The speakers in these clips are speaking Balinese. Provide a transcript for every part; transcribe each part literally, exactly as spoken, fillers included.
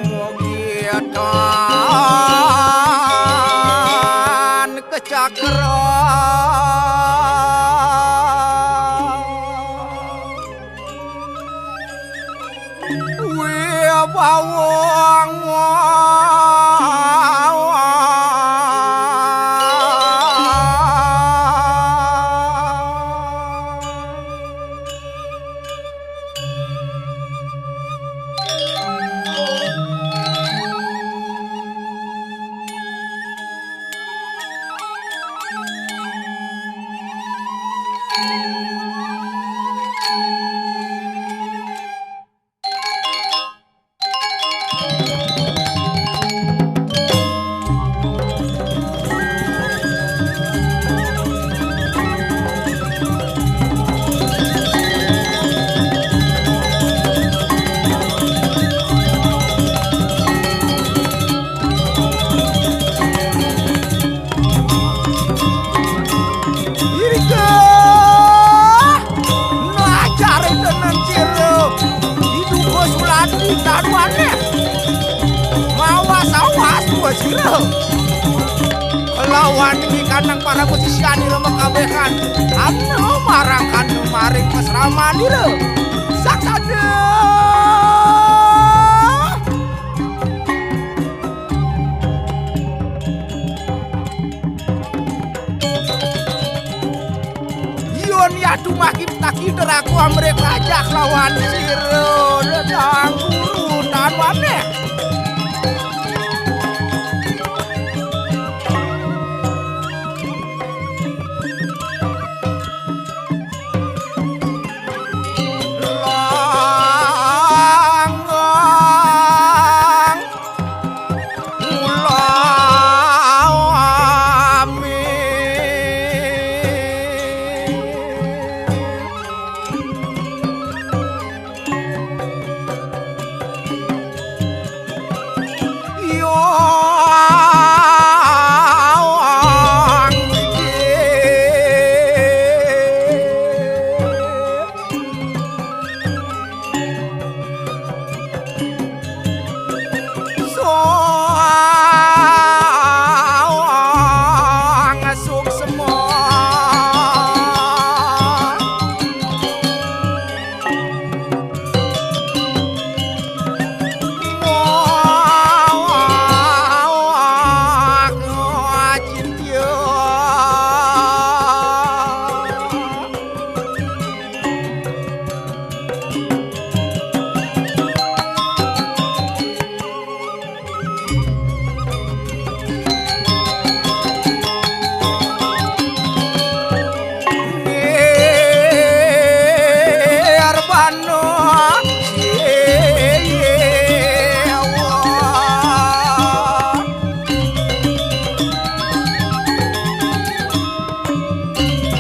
Mugi tan kecakra wibawang. Irika. Nah, cari tenan sira. Iduka sulati karuane. Mawas-awas dua sira. Kelawan iki kanang para pesisian ira makabehan. Anu marang kanu maring pasraman ira. Saksada. Yun yatu makin takiter aku amrek rajah lawan sira. Dadang guru tanuane. Langgang ulami. Suksma.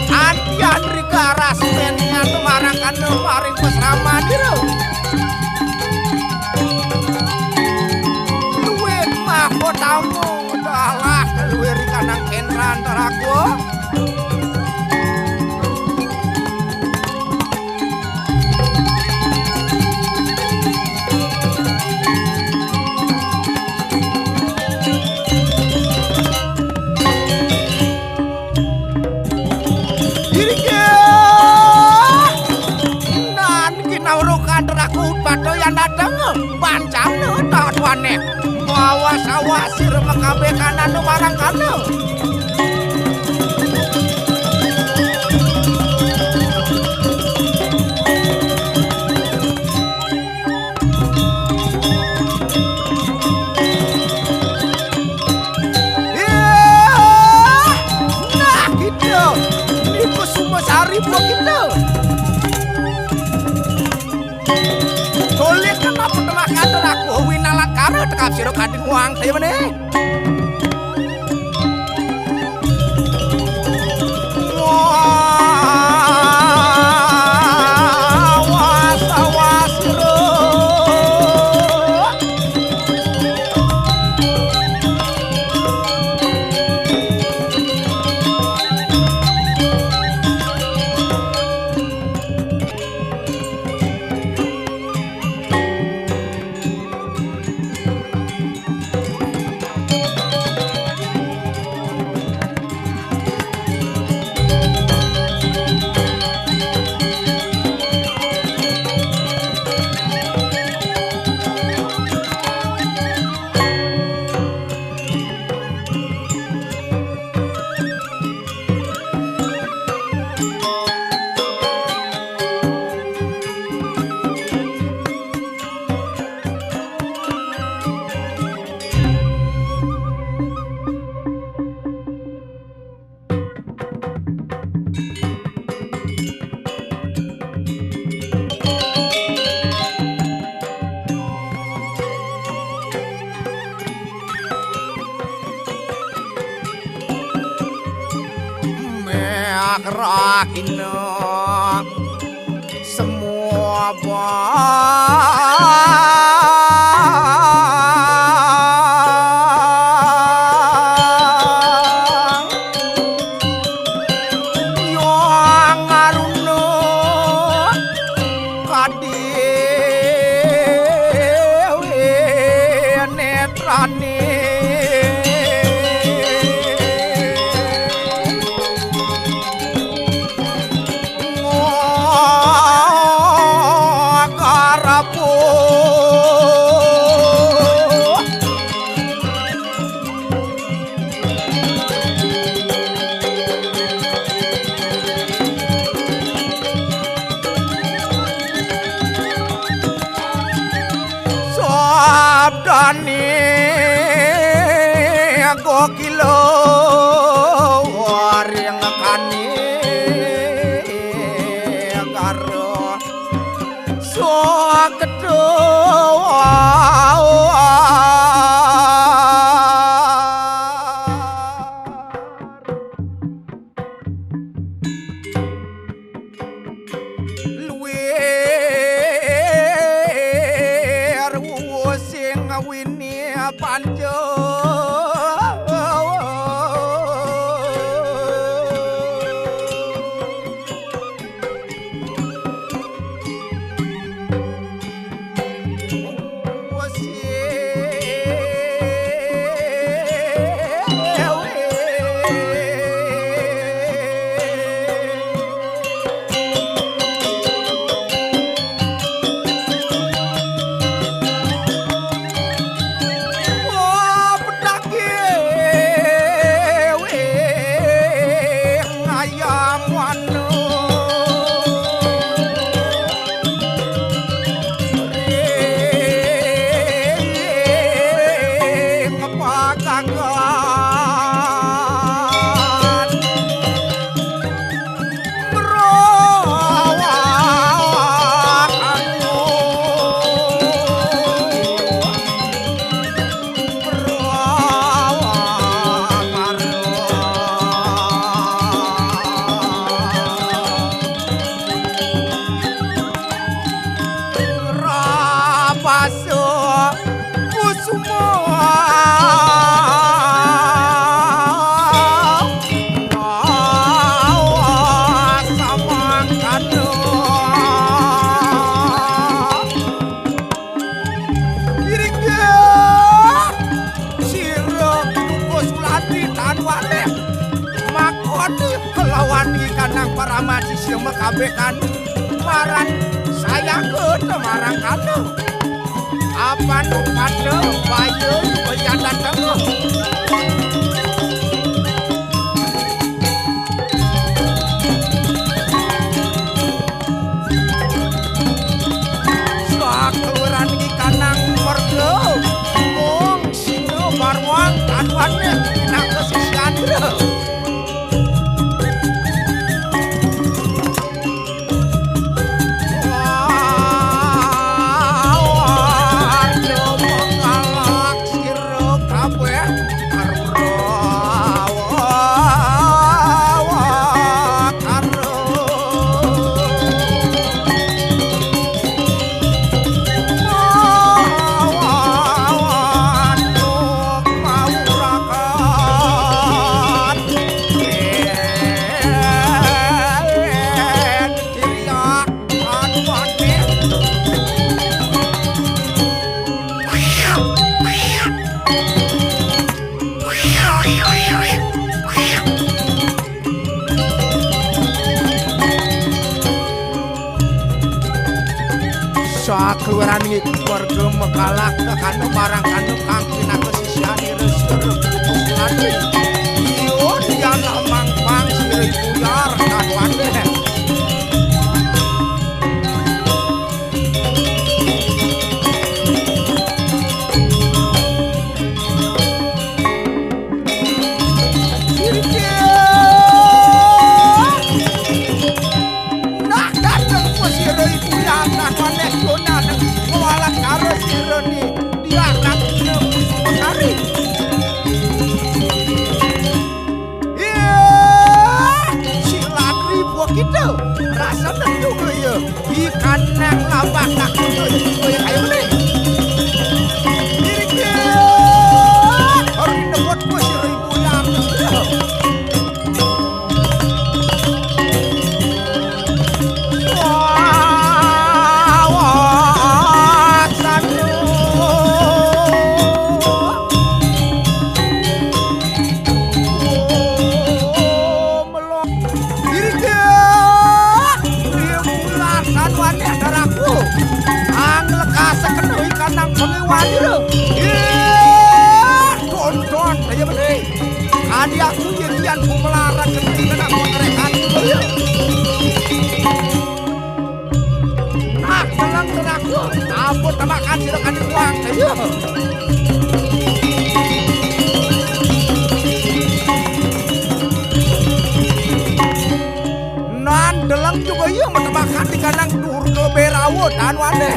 Antian rika rasmen ngatu marakana maring pasraman ira. Luwih mahkotamu dalah luwih rikanang kendran taraku. Irika. Nan kinawrukan raku pato yang dateng. Bancana tatuane. Sira makabeh kananu marang kana. Yah! Nah, gitu. Niku Sumasari buah gitu. Golek kenapa tengah kantor aku winalat karo tekap sira kading wang saya meneh. Wah, wah, wah, sira. Meh rakina semua bang yang ngaruna kadhewe netrane. Ngok karapuh. Sabdane gokilo waring kani karo saketha. Luwir wuwusing wini panca. Ayam wanu ring pagagan. Rapaso kusuma samangkana. Iringgih sira Dukuh Suladi tan waleh makoni kelawan ikanang paraman sisya makabeh kanu maran sayangkut marang kanu. Apan pada bayu baya dateng. Sakeluaran iki kanang merga mung singa barwang kaduane pinaka sisyanira. Sakeluaran ngiku warga mekalak kakana marang kana kang pinaka sisyanira sira putus lati. Iya diana mangpang sira buyar kaduane. Nah, dateng ku sira ibu yang nah maneh donan ngwalat karo sira ni diarak sira hari. Iya, si Latri buah kita rasane juga ya. Ikan nang labah nak untuk itu ya ayo ni. Diri dia hari nebot ku sira ibu yang. Diri dia, dia bulan sanuan ya daraku. Ang lekas sekenuh ikan nang pengiwan dia. Iya, tonton saya beli. Adi aku yen yan ku melarang ketikan aku ngerekan. Nah, telang teraku. Ampun temakan sira kan uang. Ayo. Nan deleng juga iya metemakan di kanang durga berawa tanuane.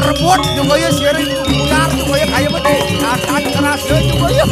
Rebut juga ya siarin ular juga ya kayak mana? Akan kerasa juga ya.